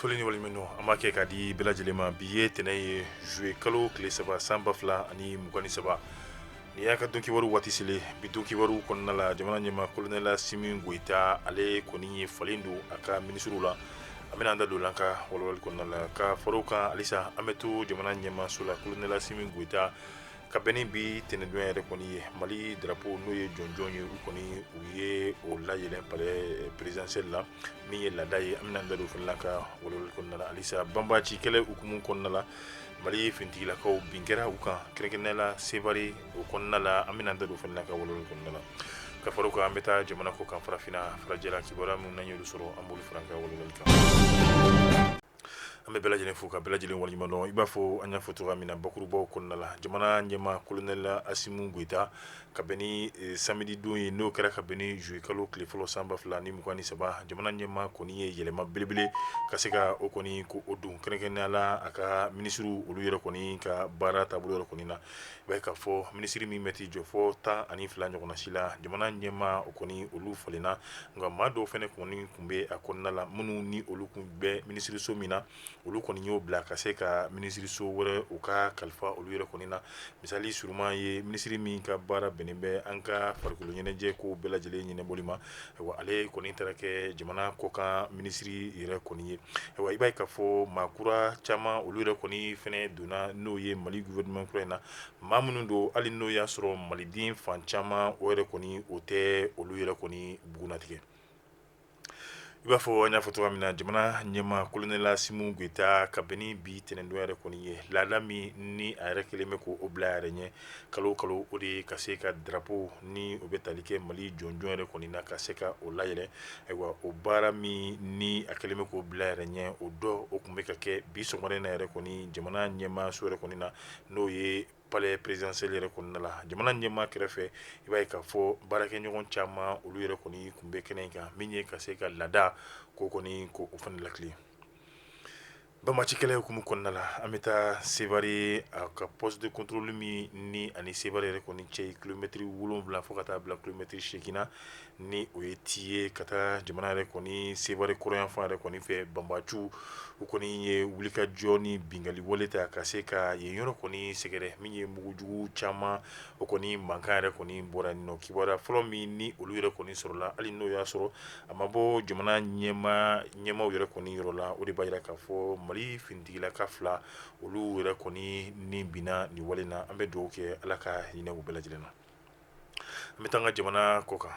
Foli ni waleɲumandɔn an b'a kɛ k'a di bɛɛ lajɛlen ma. Bi ye tɛnɛn ye, juillet kalo tile 3, san 2023. Nin y'a ka don kibaru waati selen. Bi don kibaru kɔnɔna la, jamana ɲɛmaa colonel Asimi Goyita, ale kɔni ye falen don a ka minisiriw la. An bɛna an da don an ka walawalali kɔnɔna la. Ka fara o kan, halisa an bɛ to jamana ɲɛmaaso la, colonel Asimi Goyita, ka bɛn ni bi tɛnɛndonya yɛrɛ kɔni ye, Mali drapeau, n'o ye jɔnjɔn ye, u kɔni u ye o layɛlɛn palais présidentiel la, min ye laada ye. An bɛna an da don o fana la ka walawalali kɔnɔna la. Halisa banbaanci kɛlɛ hukumu kɔnɔna la, Mali finitigilakaw bin kɛra u kan, kɛrɛnkɛrɛnnenya la Sevare o kɔnɔna la. An bɛna an da don o fana la ka walawalali kɔnɔna la. Ka fara o kan, an bɛ taa jamana kɔkan, farafinna, farajɛla, kibaruya minnu n'an y'olu sɔrɔ, an b'olu fara an ka walawalali kan. An bɛ bɛɛ lajɛlen fo ka bɛɛ lajɛlen waleɲuman dɔn. I b'a fɔ an y'a fɔ cogoya min na bakurubaw kɔnɔna la, jamana ɲɛmaa colonel Asimi Goyita, ka bɛn ni samedi don ye, n'o kɛra ka bɛn ni juillet kalo tile fɔlɔ, san 2023, jamana ɲɛmaa kɔni ye yɛlɛma belebele ka se ka o kɔni ko o don, kɛrɛnkɛrɛnnenya la a ka minisiriw, olu yɛrɛ kɔni ka baara taabolo yɛrɛ kɔni na. I b'a ye k'a fɔ minisiri min bɛ t'i jɔ fɔ 12 ɲɔgɔnna si la, jamana ɲɛmaa o kɔni olu falenna. Nka maa dɔw fana kɔni tun bɛ a kɔnɔna la, minnu ni olu tun bɛ minisiriso min na, olu kɔni y'o bila ka se ka minisiriso wɛrɛ u ka kalifa olu yɛrɛ kɔni na. Misali surunman ye minisiri min ka baara bɛnnen bɛ an ka farikolo ɲɛnajɛ ko bɛɛ lajɛlen ɲɛnabɔli ma, ayiwa, ale kɔni taara kɛ jamana kɔkan minisiri yɛrɛ kɔni ye. Ayiwa, i b'a ye k'a fɔ maa kura caman, olu yɛrɛ kɔni fana donna, n'o ye Mali gouvernement kura in na. Maa minnu don, hali n'o y'a sɔrɔ maliden fan caman, o yɛrɛ kɔni o tɛ olu yɛrɛ kɔni bugunnatigɛ. I b'a fɔ an y'a fɔ cogoya min na, jamana ɲɛmaa colonel Asimi Goyita, ka bɛn ni bi tɛnɛndon yɛrɛ kɔni ye, laada min ni a yɛrɛ kɛlen bɛ k'o bila a yɛrɛ ɲɛ kalo o kalo, o de ye ka se ka drapeau ni o bɛ tali kɛ Mali jɔnjɔn yɛrɛ kɔni na, ka se ka o layɛlɛn. Ayiwa, o baara min ni a kɛlen bɛ k'o bila a yɛrɛ ɲɛ, o dɔ o tun bɛ ka kɛ bi sɔgɔmada in na yɛrɛ kɔni jamana ɲɛmaaso yɛrɛ kɔni na, n'o ye palais présidentiel yɛrɛ kɔnɔna la. Jamana ɲɛmaa kɛrɛfɛ, i b'a ye k'a fɔ baarakɛɲɔgɔn caman, olu yɛrɛ kɔni tun bɛ kɛnɛ in kan, min ye ka se ka laada ko kɔni ko o fana latilen. Banbaanci kɛlɛ hukumu kɔnɔna la, an bɛ taa Sevare, a ka poste de contrôle min ni ani Sevare yɛrɛ kɔni cɛ ye kilomɛtiri 7 fo ka taa bila kilomɛtiri 8 na, ni o ye ti ye ka taa jamana yɛrɛ kɔni Sevare kɔrɔnyanfan yɛrɛ kɔni fɛ. Banbaanciw, u kɔni ye wulikajɔ ni binkanni wale ta ka se ka yen yɔrɔ kɔni sɛgɛrɛ, min ye mugujugu caman, o kɔni mankan yɛrɛ kɔni bɔra nɔ. Kibaruya fɔlɔ min ni olu yɛrɛ kɔni sɔrɔla, hali n'o y'a sɔrɔ a ma bɔ jamana ɲɛmaaw yɛrɛ kɔni yɔrɔ la, o de b'a jira k'a fɔ Mali finitigilaka 2, olu yɛrɛ kɔni ni binna nin wale na. An bɛ dugawu kɛ, Ala ka hinɛ u bɛɛ lajɛlen na. An bɛ taa an ka jamana kɔkan.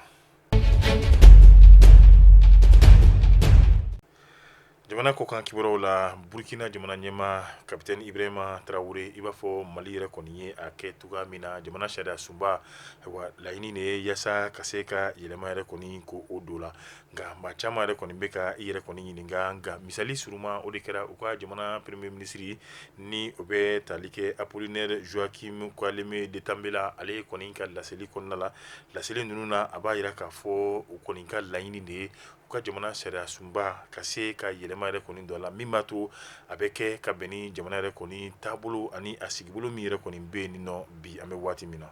Jamana kɔkan kibaruyaw la, Burukina jamana ɲɛmaa capitaine Ibrahima Traoré, i b'a fɔ Mali yɛrɛ kɔni ye a kɛ cogoya min na, jamana sariya sunba, ayiwa, laɲini de ye yaasa ka se ka yɛlɛma yɛrɛ kɔni ko o don la. Nka maa caman yɛrɛ kɔni bɛ ka i yɛrɛ kɔni ɲininka. Nka misali surunman, o de kɛra u ka jamana premier ministre, ni o bɛ tali kɛ Apollinaire Joachim Koualeme de Tambela, ale kɔni ka laseli kɔnɔna la. Laseli ninnu na, a b'a jira k'a fɔ u kɔni ka laɲini de ye u ka jamana sariya sunba ka se ka yɛlɛma yɛrɛ kɔni don a la, min b'a to a bɛ kɛ ka bɛn ni jamana yɛrɛ kɔni taabolo ani a sigibolo min yɛrɛ kɔni bɛ yen nɔ bi, an bɛ waati min na.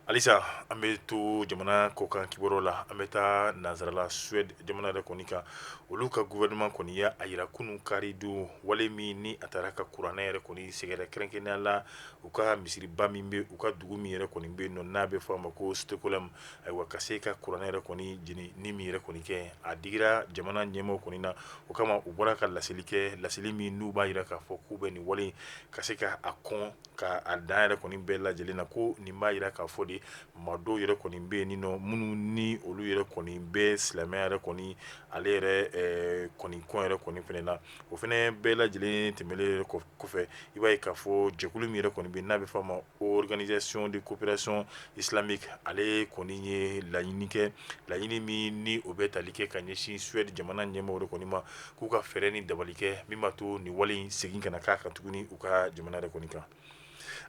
Halisa an bɛ to jamana kɔkan kibaruyaw la. An bɛ taa nansarala Suède jamana yɛrɛ kɔni kan. Olu ka gouvernement kɔni y'a jira kunun kari don, wale min ni a taara ka kuranɛ yɛrɛ kɔni sɛgɛrɛ, kɛrɛnkɛrɛnnenya la u ka misiriba min bɛ u ka dugu min yɛrɛ kɔni bɛ yen nɔ, n'a bɛ fɔ a ma ko Stockholm. Ayiwa, ka se ka kuranɛ yɛrɛ kɔni jeni ni min yɛrɛ kɔni kɛ, a digira jamana ɲɛmaaw kɔni na. O kama, u bɔra ka laseli kɛ, laseli min n'u b'a jira k'a fɔ k'u bɛ nin wale ka se ka a kɔn ka a dan yɛrɛ kɔni bɛɛ lajɛlen na, ko nin b'a jira k'a fɔ de maa dɔw yɛrɛ kɔni bɛ yen nɔ, minnu ni olu yɛrɛ kɔni bɛ silamɛya yɛrɛ kɔni ale yɛrɛ kɔni kɔn yɛrɛ kɔni fana na. O fana bɛɛ lajɛlen tɛmɛnen kɔfɛ, i b'a ye k'a fɔ jɛkulu min yɛrɛ kɔni bɛ n'a bɛ fɔ a ma Organisation de coopération islamique, ale kɔni ye laɲini kɛ, laɲini min ni o bɛ tali kɛ ka ɲɛsin Suède jamana ɲɛmaaw yɛrɛ kɔni ma, k'u ka fɛɛrɛ ni dabali kɛ min b'a to nin wale in segin kana k'a kan tuguni u ka jamana yɛrɛ kɔni kan.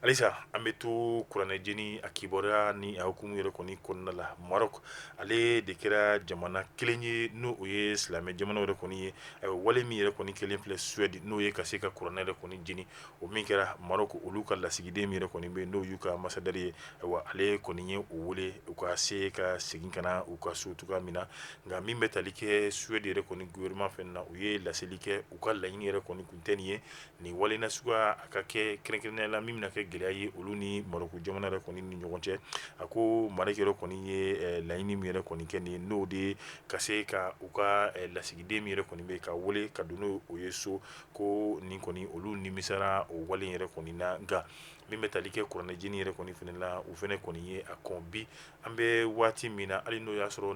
Halisa an bɛ to kuranɛ jeni a kibaruya ni a hukumu yɛrɛ kɔni kɔnɔna la. Maroc, ale de kɛra jamana kelen ye, n'o o ye silamɛ jamana yɛrɛ kɔni ye. Ayiwa, wale min yɛrɛ kɔni kelen filɛ Suède, n'o ye ka se ka kuranɛ yɛrɛ kɔni jeni, o min kɛra Maroc, olu ka lasigiden min yɛrɛ kɔni bɛ, n'o y'u ka ambassadeur ye, ayiwa, ale kɔni ye o wele u ka se ka segin ka na u ka so cogoya min na. Nka min bɛ tali kɛ Suède yɛrɛ kɔni gouvernement fɛnɛ na, u ye laseli kɛ, u ka laɲini yɛrɛ kɔni kun tɛ nin ye, nin wale nasuguya a ka kɛ kɛrɛnkɛrɛnnenya la min bɛna kɛ gɛlɛya ye olu ni Maroc jamana yɛrɛ kɔni ni ɲɔgɔn cɛ. A ko Maroc yɛrɛ kɔni ye laɲini min yɛrɛ kɔni kɛ nin ye, n'o de ye ka se ka u ka lasigiden min yɛrɛ kɔni bɛ ka wele ka don n'o ye so, ko nin kɔni olu nimisara o wale yɛrɛ kɔni na. Nka min bɛ tali kɛ kuranɛ jeni yɛrɛ kɔni fɛnɛ la, u fɛnɛ kɔni ye a kɔn. Bi an bɛ waati min na, hali n'o y'a sɔrɔ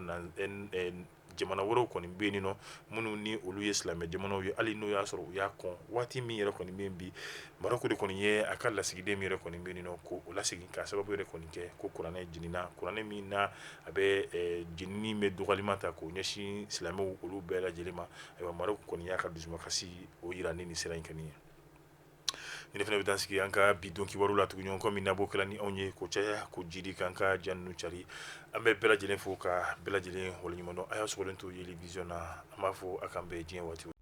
jamana wɛrɛw kɔni bɛ yen nɔ minnu ni olu ye silamɛ jamanaw ye, hali n'o y'a sɔrɔ u y'a kɔn, waati min yɛrɛ kɔni bɛ bi, Maroc de kɔni ye a ka lasigiden min yɛrɛ kɔni bɛ yen nɔ, ko o lasegin k'a sababu yɛrɛ kɔni kɛ ko kuranɛ jenina, kuranɛ min na a bɛ jenini bɛ dɔgɔyalima ta k'o ɲɛsin silamɛw olu bɛɛ lajɛlen ma. Ayiwa, Maroc kɔni y'a ka dusumakasi o yira ni nin sira in kɔni ye. Nin fana bɛ dan sigi an ka bi don kibaru la tugun ɲɔgɔn min na b'o kɛla ni anw ye ko caya ko jidi k'an ka ja ninnu cari. An bɛ bɛɛ lajɛlen fo ka bɛɛ lajɛlen waleɲuman dɔn. A y'a sɔgɔlen to Yeli Vision na. An b'a fɔ a k'an bɛn diɲɛ waati.